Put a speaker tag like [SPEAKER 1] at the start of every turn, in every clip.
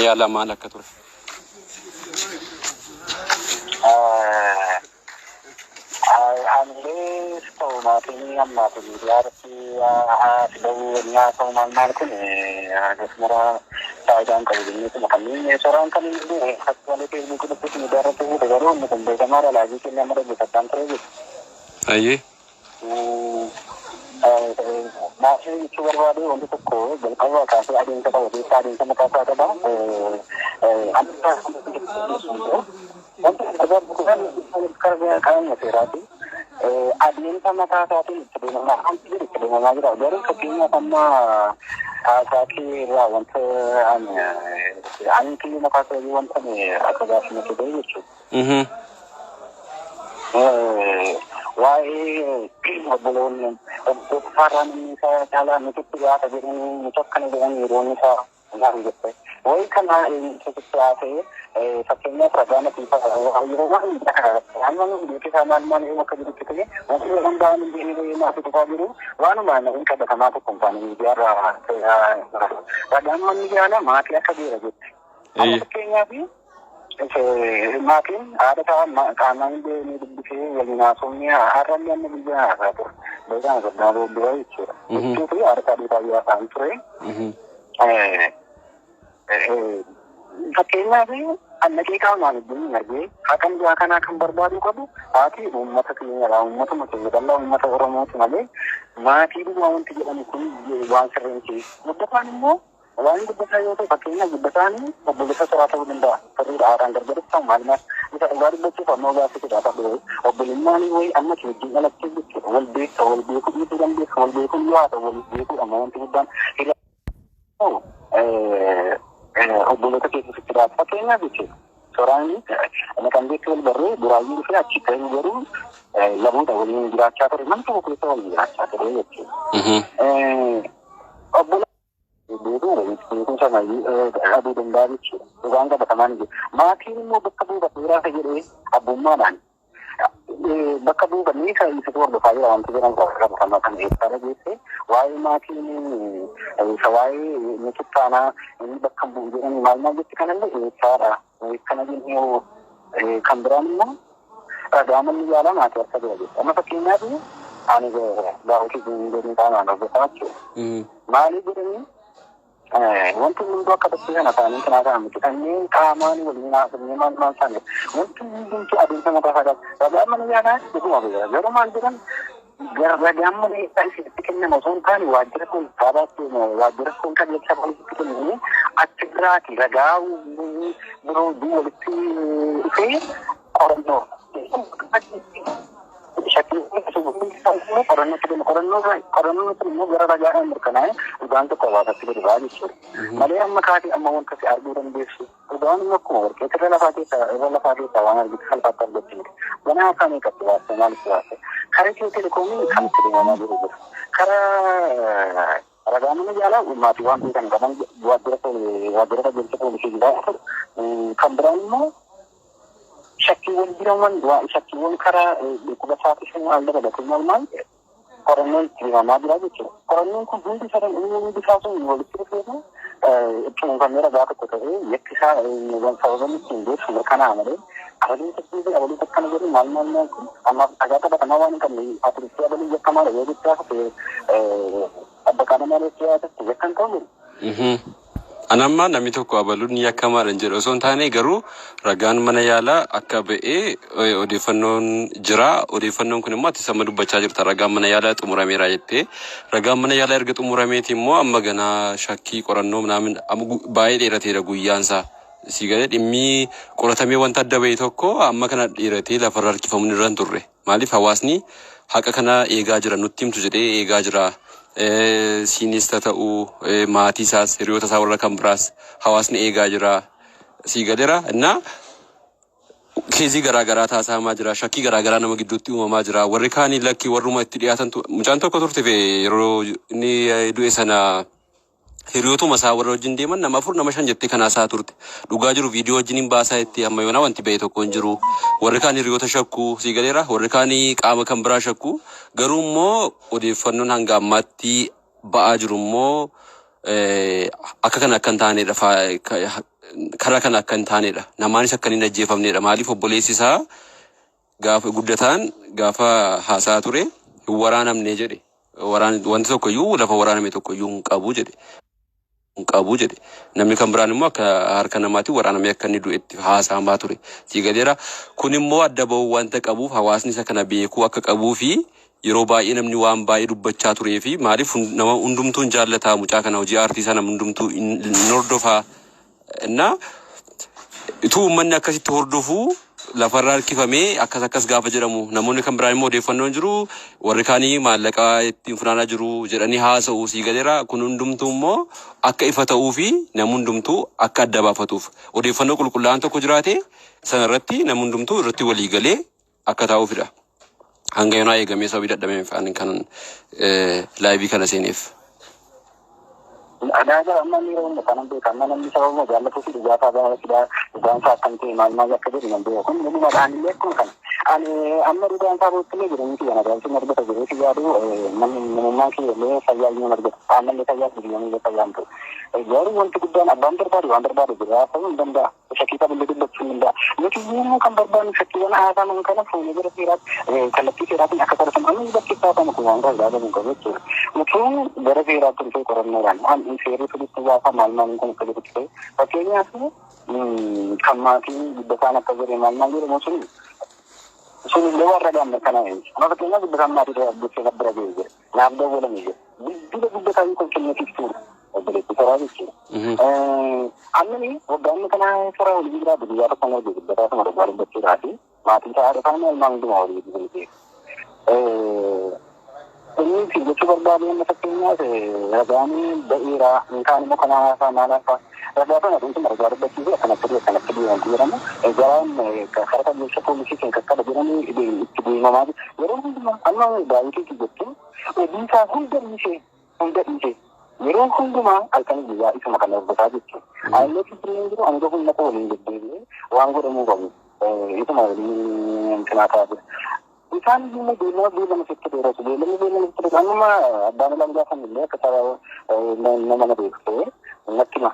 [SPEAKER 1] Yaalaa maal akka ture?
[SPEAKER 2] Hamilees ta'u maatiin ammaa kun miidiyaa irratti haati ba'uu inni haasa'u maal maal kun akkasumara faayidaa hin qabu jenneetuma kanneen soraan kan inni du'e akkasumallee feesbuukii irratti miidiyaa irratti fuute garuu inni kun beekamaadha laajii keenya amma dhaggeeffachaan ture jechuudha.
[SPEAKER 1] Ayyee.
[SPEAKER 2] Maatii jechuu barbaade wanti tokko jalqaba kaasee adeemsa qaba keessaa adeemsa mataa isaa qaba. Wanti qaama seeraati. Adeemsa mataa isaatiin itti deemamaa wanti jiru itti deemamaa jira. Garuu fakkeenyaaf amma haasaa kee irraa wanta ani kiyyuu mataa isaa wanta akka gaaffii natti ta'e jechuudha. Waa'ee obboloonni obbo Faarraa namni isaa caalaa nuti itti dhiyaata jedhanii nuti akkana jedhan yeroon isaa maal jette. Wayi kana eenyutu dhiyaate fakkeenyaaf ragaa natiifaa yeroo waan waan nama beeksisaa maal maal yoo akka jirutti ta'e wanti yeroo ba'an hin beekne maatii dhufaa jiru waanuma namni qabatamaa tokko hin taane miidiyaarraa ragaan manni yaala maatii akka beera jetti. Amma fakkeenyaaf maatiin haadha isaa qaamaan deemee dubbisee waliin haasofni har'a illee amma biyya haasaa ture. Beekaan soddaa booddee jechuudha. Jechuu fi haadha isaa duukaa biyyaa isaan ture. Fakkeenyaaf annaqee qaamaan iddoo hin argee haqan biyyaa kanaa kan barbaadu qabu haati uummata keenyadha. Uummatuma keenya bal'aa uummata Oromooti malee maatii duwwaa wanti jedhamu kun waan sirrii miti. Guddataan immoo waan guddataa yoo ta'e fakkeenyaaf guddataan obboleessa soraa ta'uu danda'a. Sirriidha haadhaan gargaris ta'u maal maal isa dhugaa dubbachuuf ammoo gaaffii ta'u obbolummaan wayii amma si wajjin dhalattee jechuudha. Wal beekta wal beekuu dhiisuu dandeessa wal beekuu yoo haa ta'u wal beekuudha ammoo wanti guddaan obboloota keessatti jiraatu fakkeenyaaf jechuudha. Soraan naqambeetti wal barree buraayyuu dhufee achi ta'ee garuu lamuudha waliin jiraachaa ture mana tokko keessa waliin jiraachaa ture jechuudha. Obbola beekuu beekumsa dhabuu danda'a jechuudha. Dhugaan qabatamaan jiru. Maatiin immoo bakka buufatee raasa jedhee abbummaadhaan bakka buufannee isa isatu hordofaa jira wanti jedhamu qabatamaa kan eessaadha geesse waa'ee maatiin isa waa'ee nuti taanaa inni bakka bu'u jedhanii maal maal jetti kanallee eessaadha kana jennee kan biraan immoo ragaa manni yaalaa maatii harka jira jechuudha. Amma fakkeenyaaf ani gaa'otii godhanii qaamaan hordofaa jechuudha. Maaliif jedhanii wanti hunduu akka bakkee kana ta'anii kanaa ta'an miti kanneen qaamaan waliin haasofnee maal maal ta'an wanti hundumtuu adeemsa mataa isaa qaba. Ragaan mana yaalaa dhuguma beeka. Garuu maal jedhan ragaan mana yaalaa isinitti kennama osoo hin taane waajjira kun saabaatti waajjira kun qajeelcha poolisiitti kennamee achi biraati ragaa biroo walitti dhufee qorannoo. Qorannootti deema. Qorannoo sun immoo gara ragaadhaan mirkanaa'e dhugaan tokko hawaasatti gadi ba'a jechuudha. Malee amma kaatee amma wanta si arguu dandeessu dhugaan immoo akkuma warqee irra lafaa keessaa irra lafaa keessaa waan argitu salphaatti argachuu miti. Ganaa akka meeqatti baastee maalitti baastee karaa itiyoo telekoomiin kan itti deemamaa jiru jira. Karaa ragaa mana yaalaa maatii waan beekan qaban waajjira waajjira qajeelcha poolisii jira. Kan biraan immoo shakkiiwwan jiran shakkiiwwan karaa dhukkuba saaxilu maal dabalatee maal maal qorannoon itti deemamaa jira jechuudha. Qorannoon kun hundi isaa hundi isaa sun walitti dhufeetu cuunfamee ragaa tokko ta'ee yakki isaa sababni ittiin beeksu mirkanaa'a malee abaluu tokko abaluu akkana jedhu maal maal maal kun ammaaf ragaa qabatamaa waan hin qabne atileetii abaluu yakkamaadha yoo jettee hafe abbaqaa namaa dhiyaate yakka hin ta'u.
[SPEAKER 1] Ani amma namni tokko abaluun yakkamaadha hin jedhu osoo hin taane garuu ragaan mana yaalaa akka ba'ee odeeffannoon jira. Odeeffannoon kun immoo ati sama dubbachaa jirta. Ragaan mana yaalaa xumurameera jettee. Ragaan mana yaalaa erga xumurameeti immoo amma ganaa shakkii qorannoo minaamin baay'ee dheerateera guyyaan isaa. Si galee dhimmi qoratamee wanta adda ba'e tokko amma kana dheeratee lafarra harkifamuun irra hin turre. Maaliif hawaasni haqa kana eegaa jira nutti himtu jedhee eegaa jira. Siinis ta'u maatii isaas hiriyoota isaa warra kan biraas hawaasni eegaa jira. Si galeera innaa keezii garaa garaa taasifamaa jira. Shakkii garaa garaa nama gidduutti uumamaa jira. Warri kaanii lakkii warruma itti dhiyaatantu mucaan tokko turte yeroo inni du'e sana hiriyootuma isaa warra wajjin deeman nama afur nama shan jettee kanaa isaa turte. Dhugaa jiru viidiyoo wajjin hin baasaa jettee amma yoonaa wanti ba'e tokko hin jiru. Warri kaan hiriyoota shakkuu si galeera. Warri kaanii qaama kan biraa shakkuu. Garuu immoo odeeffannoon hanga ammaatti ba'aa jiru immoo Akka kana akka hin taanedha. Karaa kana akka hin taanedha. Namaanis akka hin ajjeefamnedha. Maaliif obboleessi isaa gaafa guddataan gaafa haasaa ture hin waraanamne jedhe. Wanti tokko iyyuu lafa waraaname tokko iyyuu hin qabu jedhe. Hin qabu jedhe. Namni kan biraan immoo akka harka namaatiin waraanamee akka inni du'etti haasa'amaa ture. Sii galeera. Kun immoo adda bahuu wanta qabuuf hawaasni isa kana beekuu akka qabuu fi yeroo baay'ee namni waan baay'ee dubbachaa turee fi maaliif nama hundumtuu hin jaallataa mucaa kana, hojii aartii sana hundumtuu hin hordofaa. Innaa utuu uummanni akkasitti hordofuu lafarra harkifamee akkas akkas gaafa jedhamu, namoonni kan biraan immoo odeeffannoon jiru warri kaanii maallaqa ittiin funaanaa jiru jedhanii haasa'u. Sii galeera. Kun hundumtuu immoo akka ifa ta'uu fi namni hundumtuu akka adda baafatuuf odeeffannoo qulqullaa'aan tokko jiraate sanarratti namni hundumtuu irratti walii galee akka taa'uufidha. Hanga yoonaa eegamee sababii dadhabeef ani kan live kana seeneef.
[SPEAKER 2] Aadaa amma miira hunda kanan beeka. Amma namni sababa jaallatuu fi dhugaataa baay'ee fidaa, dhugaan isaa akkam ta'e, maal maal akka jedhu nan beeka. Kun dhugumadhaan illee akkuma kana. Ani amma dhugaan isaa beektillee jedhanii kiyya nagaalchi argata jedhee si yaadu, namni namummaan kiyya illee fayyaa iyyuu argata. Ammallee fayyaa biyyoon illee fayyaan ta'u. Garuu wanti guddaan abbaan barbaadu waan barbaadu jedhee haasa'uu hin danda'a. Shakkii qabillee dubbachuu hin danda'a. Nuti immoo kan barbaannu shakkiiwwan haasaman kana fuunee gara seeraatti, kallattii seeraatiin akka qoratamu, amma bakki haasamu kun waan barbaadamu qabu jechuudha. Utuu gara seeraatti dhufee qorannoodhaan waan seerri sirriitti gaafa maal maal kun akka jirutti ta'e, fakkeenyaaf kan maatiin guddataan akka jedhe maal maal jedhamu sun sun illee warra ragaan mirkanaa'e. Amma fakkeenyaaf guddataan maatii dubbisee bira ga'e jedhe, naaf dawwalame jedhe, bilbila guddataa yoo kenneetiif ture obboleessi soraa jechuudha. Ammani waggaanni kana soraa walii jiraatu guyyaa tokko arge guddataa sama dhugaa dubbachuudhaa fi maatii isaa haadha isaa ilmaan hundumaa walii jiru. Inni si jechuu barbaadu amma fakkeenyaaf ragaan ba'eera, hin kaan immoo kana haasaa maal haasaa ragaa sana dhuunfuma ragaa dubbachiisee akkanatti du'e akkanatti du'e wanti jedhamu garaan karaa qajeelcha poolisiitiin qaqqaba jedhanii itti deemamaa jiru. Yeroo hundumaa amma daawwitii jechuun hojii isaa hunda dhiisee, hunda dhiisee, yeroo hundumaa halkan guyyaa isuma kana hordofaa jechuudha. Haalli finfinneen jiru hanga humna koo waliin deddeebi'ee waan godhamuu qabu isuma waliin cinaataa jira. Isaan immoo beellama beellama sitti dheeratu, beellamni beellama sitti dheeratu. Amma abbaan alangaa sanillee akka sababa nama na beeku ta'e natti hima.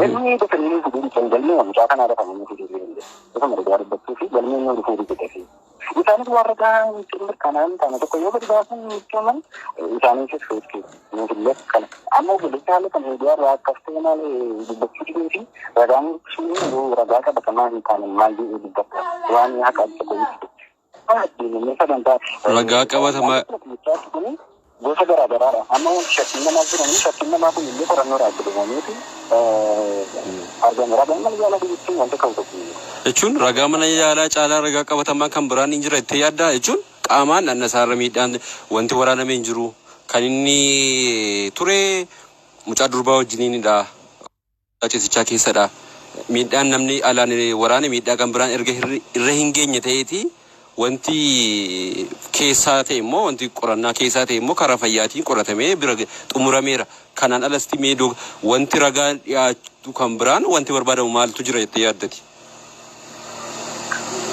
[SPEAKER 2] Galmee dafanii nu fiduu dhiisan, galmee mucaa kanaa dafanii nu fiduu dhiisan. Isuma dhugaa dubbachuu fi galmee nu dhufuu dhiisate. Isaanis waan ragaa ittiin mirkanaa'an taane tokko yoo gadi baasan jechuun isaaniifis feetti nuti kana. Amma obboleessi haala kan miidiyaa irraa akkas ta'e maal dubbachuu didee fi ragaan sun ragaa qabatamaa hin taane maal jedhee dubbata waan haqa tokko ibsu.
[SPEAKER 1] Ragaa qabatamaa
[SPEAKER 2] Gosa garaa garaadha. Amma wanti shakkiin namaa jiran, shakkiin namaa kun illee qorannoodhaan jedhamameeti argame. Ragaan mana yaalaa jechuun wanta ka'u tokko.
[SPEAKER 1] Jechuun ragaa mana yaalaa caalaa ragaa qabatamaa kan biraan hin jira itti yaaddaa? Jechuun qaamaan annasaarra miidhaan wanti waraaname hin jiru. Kan inni ture mucaa durbaa wajjiniinidha. Ciisichaa keessadha. Miidhaan namni alaan waraane miidhaa kan biraan erga irra hin geenye ta'eeti, wanti keessaa ta'e immoo, wanti qorannaa keessaa ta'e immoo karaa fayyaatiin qoratamee bira xumurameera. Kanaan alasti mee wanti ragaa dhiyaatu kan biraan wanti barbaadamu maaltu jira jettee yaaddati?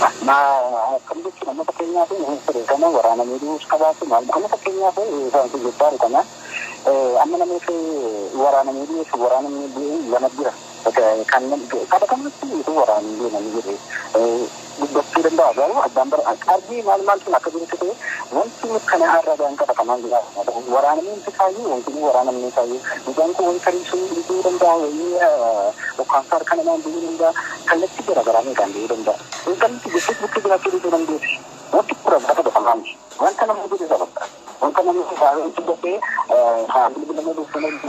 [SPEAKER 2] Akkam jechuun, amma fakkeenyaaf ture kana waraanamee du'uus qabaatu maal, amma fakkeenyaaf isaan kun jechaa kana, amma namni waraanamee du'ees waraanamee du'e lama jira. Kan qabatamatti utuu waraanamee du'e namni jedhe dubbachuu danda'a, garuu abbaan bara qarbii maal maal sun akka jirutti ta'e, wanti mirkanaa'aa ragaan qabatamaan jira. Waraanamee isaayyuu wanti inni waraanamne isaayyuu mucaan kun wayii tarii sun du'uu danda'a, wayii ukkaamsa harka namaan du'uu danda'a, kallattii garaagaraa meeqaan du'uu danda'a. Intalli jechuun bukkee jiraachuu dhiisuu dandeessi. Wanti kun ragaa qabatamaa miti. Wanta namni jedhe sababta. Wanta namni dubbatee bilbilamee dubbisanii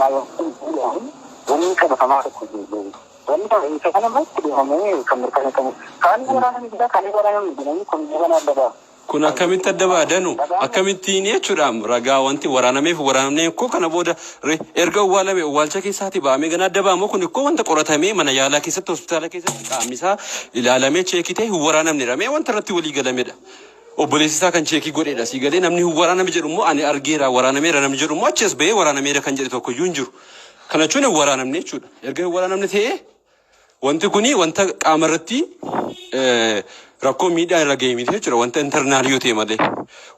[SPEAKER 2] wanni qabatamaa tokko jiru. Wanni isa kana irratti deemamee kan mirkaneeffamu. Kaan waraaname jira, kaan waraaname jedhanii kun kana adda ba'a.
[SPEAKER 1] Kun akkamitti adda baadanu? Akkamittiin jechuudha ragaa wanti waraanameef waraanamnee koo kana booda erga awwaalame awwaalcha keessaati ba'amee gana adda ba'amoo? Kun ikkoo wanta qoratamee mana yaalaa keessatti, hospitaala keessatti qaamni isaa ilaalamee check ta'e hin waraanamnedha. Mee wanta irratti walii galamedha. Obboleessi isaa kan check godhedha. Sii galee? Namni hin waraaname jedhu immoo ani argeera waraanameera namni jedhu immoo achi as bahee waraanameera kan jedhe tokko iyyuu hin jiru. Kana jechuun hin waraanamne jechuudha. Erga hin waraanamne ta'ee wanti kuni wanta qaama irratti rakkoo miidhaa irra ga'e miti jechuudha. Wanta internal yoo ta'e malee.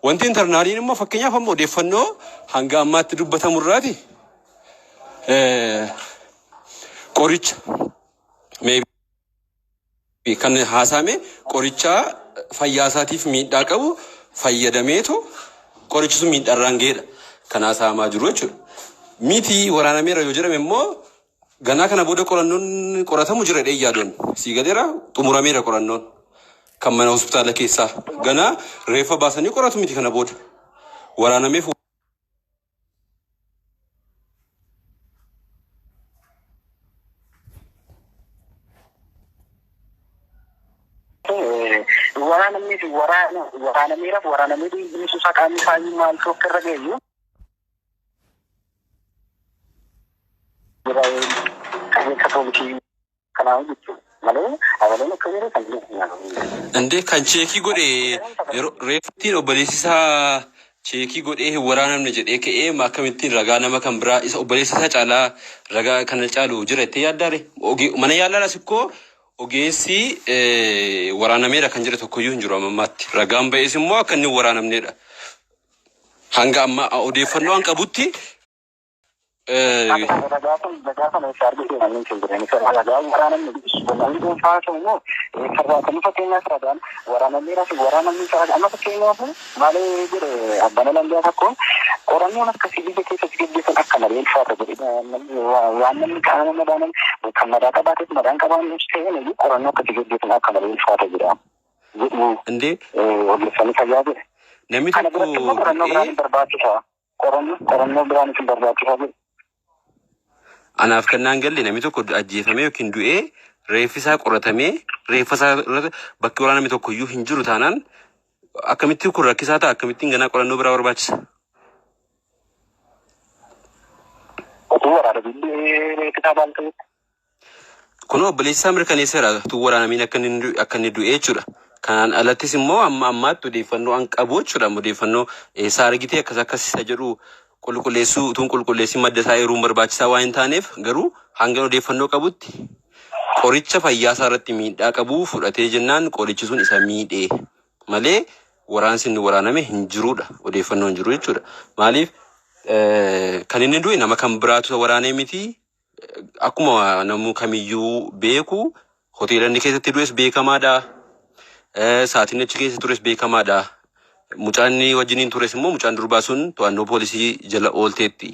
[SPEAKER 1] Wanti internaliin immoo fakkeenyaaf amma odeeffannoo hanga ammaatti dubbatamu irraati. Qoricha maybe kan haasa'ame qoricha fayyaa isaatiif miidhaa qabu fayyadameetu qorichi sun miidhaarraan ga'eedha kan haasa'amaa jiru jechuudha. Miti waraanameera yoo jedhame immoo ganaa kana booda qorannoon qoratamu jira jedhee yaadoon sii galeera, xumurameera qorannoon kan mana hospitaala keessaa ganaa reeffa baasanii qoratu miti kana booda waraanameef.
[SPEAKER 2] Waraanamni fi waraana waraanameeraaf waraanamee dhiigni isaa qaamni isaa maaltu akka irra ga'e qabeessa poolisii kanaa jechuudha. Malee abaleen akka jiru kan
[SPEAKER 1] Indee kan check godhe yeroo reeffattiin obboleessi isaa check godhee hin waraanamne jedhee ka'ee akkamittiin ragaa nama kan biraa isa obboleessa isaa caalaa ragaa kana caalu jira jettee yaaddaare? Mana yaalaadhaas ikkoo ogeessi waraanameera kan jedhe tokkoyyuu hin jiru amma ammaatti. Ragaan ba'es immoo akka inni hin waraanamnedha. Hanga amma odeeffannoo an qabutti
[SPEAKER 2] Ragaa sana eessa argite namni hin jiran. Ragaa waraanamne namni dhuunfaa ta'u immoo eessarraa kan fakkeenyaaf ragaan waraanameeraa fi waraanamni isaa amma fakkeenyaaf maalee jedhe abbaan alangaa tokko qorannoon akkasii biyya keessatti gaggeessan akka malee ulfaata jedhe. Waan namni qaama madaanan kan madaa qabaates madaan qabaannes ta'e qorannoo akkasii gaggeessan akka malee ulfaata jedha. Jedhu
[SPEAKER 1] Indee
[SPEAKER 2] ogeessonni fayyaa jedhe.
[SPEAKER 1] Namni
[SPEAKER 2] Kana
[SPEAKER 1] tokko
[SPEAKER 2] biratti immoo qorannoo biraan
[SPEAKER 1] du'ee
[SPEAKER 2] hin barbaachisa. Qorannoo biraan isin barbaachisa jedhe.
[SPEAKER 1] Anaaf kan naan galle namni tokko ajjeefamee yookiin du'ee reeffi isaa qoratamee reeffa isaa irratti bakki waraaname tokko iyyuu hin jiru taanaan akkamittiin kun rakkisaa ta'a, akkamittiin ganaa qorannoo biraa barbaachisa?
[SPEAKER 2] Utuu waraana billee reeffi isaa maal ta'e?
[SPEAKER 1] Kun obboleessi isaa mirkaneesseera utuu waraanamiin akka inni du'e jechuudha. Kanaan alattis immoo amma ammaatti odeeffannoo an qabu jechuudha. Odeeffannoo eessaa argite akkas akkas isa jedhu qulqulleessuu utuun qulqulleessin madda isaa eeruun barbaachisaa waan hin taaneef, garuu hanga odeeffannoo qabutti qoricha fayyaa isaa irratti miidhaa qabu fudhatee jennaan qorichi sun isa miidhee malee waraansi inni waraaname hin jirudha. Odeeffannoo hin jiru jechuudha. Maaliif kan inni du'e nama kan biraatu isa waraanee miti. Akkuma namni kamiyyuu beeku hoteela inni keessatti du'es beekamaadha. Sa'aatiin achi keessa tures beekamaadha. Mucaan inni wajjiniin tures immoo mucaan durbaa sun to'annoo poolisii jala oolteetti.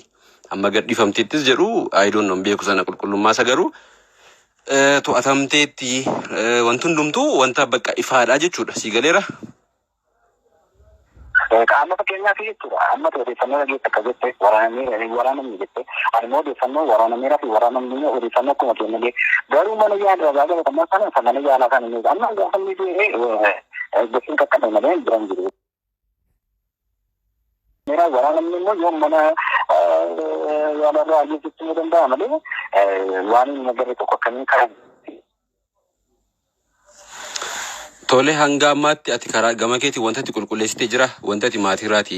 [SPEAKER 1] Amma gadhiifamteettis jedhu, I don't know, beeku sana qulqullummaa isa, garuu to'atamteetti. Wanti hundumtuu wanta bakka ifaadha jechuudha. Sii galeera?
[SPEAKER 2] Qaama fakkeenyaaf jechuudha. Amma odeeffannoo dhageessa akka jette waraanameera waraanamni jette. Ani immoo odeeffannoo waraanameeraa fi waraanamni odeeffannoo akkuma kennee garuu mana yaala ragaa qabatamaa sana isa mana yaalaa sana inni amma gaafa inni du'e gochuun qaqqabe malee biraan jiru. Meeraa waraanamni immoo yoo mana yaalarraa ajjeessuutti ni danda'a malee waan inni agarre tokko akkamiin karaa
[SPEAKER 1] Tole, hanga ammaatti ati karaa gama keetii wanta ati qulqulleessitee jira, wanta ati maatiirraati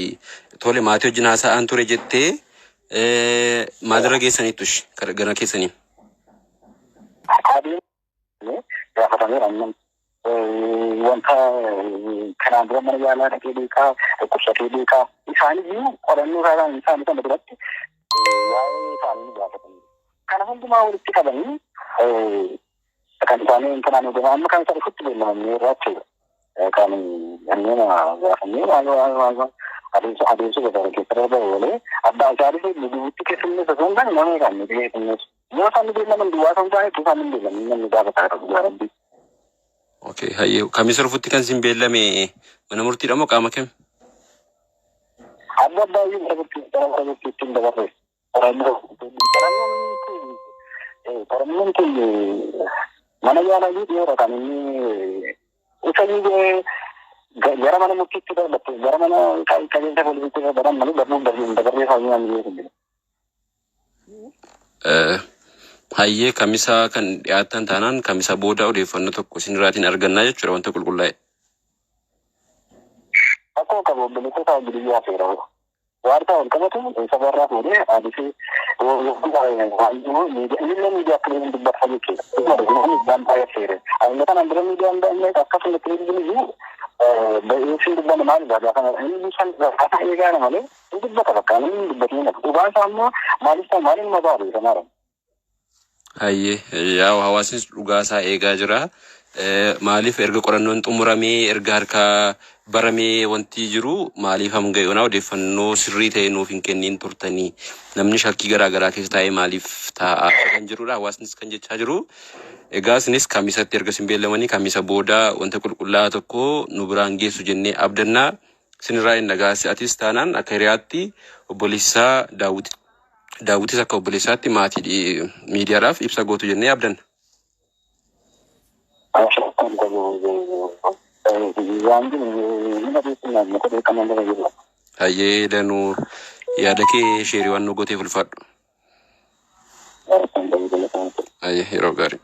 [SPEAKER 1] tole maatii wajjin haasa'aan ture jettee maalirra geessaniittu gara keessanii?
[SPEAKER 2] Adeemsa gaafatameera inni wanta kanaan dura mana yaalaa dhaqee beekaa, dhukkubsatee beekaa, isaaniyyuu qorannoo isaanii isaanii sana biratti waa'ee isaanii gaafatanii. Kana hundumaa walitti qabanii kan isaanii kanaan eegamu amma kan isa dhufutti beellamamee irraa jechuudha. Kan kanneen gaafannee waan waan waan adeemsa adeemsa gosa keessa darba oolee abbaa isaanis duwwitti keessummeessa osoo hin taane nama kan nuti keessummeessu. Yoo isaan beellaman duwwaa osoo hin taane utuu isaan hin beellamin namni gaafataa qabu gaarabbii.
[SPEAKER 1] Okay, hayyee, kamisa dhufutti kan sin beellame mana murtiidha moo qaama kam?
[SPEAKER 2] Adda addaa iyyuu gara murtiitti hin dabarre. Qorannoon qorannoon kun mana yaalaa iyyuu dhiyoodha kan inni isa iyyuu gara mana murtiitti darbatte gara mana qajeelcha poolisiitti darban malee darbuuf darbuu hin dabarree isaa namni beeku hin jiru.
[SPEAKER 1] Hayyee, kamisa kan dhiyaatan taanaan kamisa booda odeeffannoo tokko isinirraatiin argannaa jechuudha wanta qulqullaa'e.
[SPEAKER 2] Akkuma qabu obboleessa isaa wajjin iyyuu hafeera. Waartaa wal qabatu sabarraa fuudhee adisii illee miidiyaa akka inni dubbata jechuudha. Waan baay'ee seere. Ani kanaan dura miidiyaan baay'ee akkasuma televizyinii iyyuu Ba'eessi dubbanne maal irraa gaafa inni san gaafa eegaana malee ni dubbata bakka inni dubbatee nafu. Dhugaan isaa immoo maaliif ta'u maaliin nama baaduu samaara.
[SPEAKER 1] Hayyee, yaa hawaasnis dhugaa isaa eegaa jira. Maaliif erga qorannoon xumuramee erga harkaa baramee wanti jiru maaliif hanga yoonaa odeeffannoo sirrii ta'e nuuf hin kenniin turtanii, namni shakkii garaa garaa keessa taa'ee maaliif taa'aa kan jirudha hawaasnis kan jechaa jiru. Egaa isinis kamisatti erga isin beellamanii kamisa booda wanta qulqullaa'aa tokko nu biraan geessu jennee abdannaa. Isinirraa hin dhagaasi atis taanaan akka hiriyaatti obboleessaa Daawwit, Daawwitis akka obboleessaatti maatii miidiyaadhaaf ibsa gootu jennee abdanna.
[SPEAKER 2] Waan jiru nama beekumnaan muka beekamaan lafa jiru.
[SPEAKER 1] Hayyee danuu, yaada kee sheerii waan nu gooteef ulfaadhu. Hayyee, yeroo gaarii.